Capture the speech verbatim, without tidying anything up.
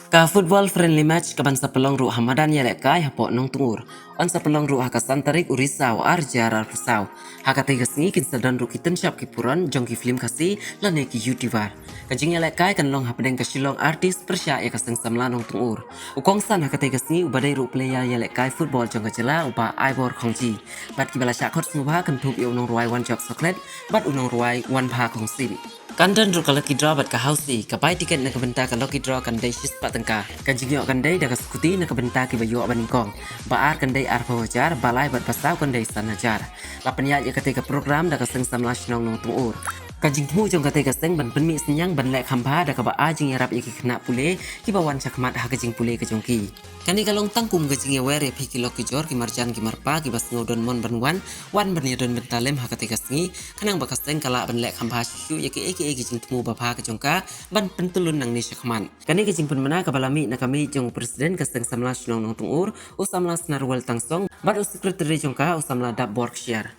Ka football friendly match ka ban sa pynlong ruh ha madan ïalehkai hapoh Nongtngur. Yn sa pynlong ruh ha ka san tarik u Risaw ar hajar arphew saw. Ha katei ka sngi kin sa don ruh ki tynshap ki puron jong ki film Khasi lane ki YouTuber. Ka jingïalehkai kan long hapdeng ka Shillong Artist pyrshah ïa ka Seng Samla Nongtngur. U kongsan ha katei ka sngi uba dei ruh player ïalehkai football jong ka jylla u Bah Ivor Khongji. Bad kiba la shah khot sngewbha kynthup ïa u nongrwai Wanjop Soklet bad u nongrwai Wanbha Khongsim. Kan don ruh ka lucky draw bad ka housie, ka bai tiket na ka bynta ka lucky draw kan dei shispah tyngka. Ka jingïoh kan dei da ka scooty na ka bynta kiba ïoh ba nyngkong. Ba ar kan dei arphew hajar, ba lai bad ba saw kan dei san hajar. La pynïaid ïa katei ka program da ka Seng Samla Shnong Nongtngur. Ka jingthmu jong katei ka seng ban pynmih synñiang ban leh kham bha da kaba ai jingïarap ïa ki khynnah pule kiba wan shakhmat ha ka jingpule ka jong ki. Kane ka long tang kum ka jingïawer ïa phi ki lok ki jor, ki marjan ki marpa kiba sngew don mon ban wan, wan ban ïadon bynta lem ha katei ka sngi, khnang ba ka seng ka lah ban leh kham bha shuh shuh ïa kiei kiei ki jingthmu babha ka jong ka ban pyntylun nangne shakhmat. Kane ka jingpynbna kaba la mih na ka miej jong u President ka Seng Samla Shnong Nongtngur, u Samla Snarwel Tangsong, bad u Secretary jong ka, u Samla Dapbor Kshiar.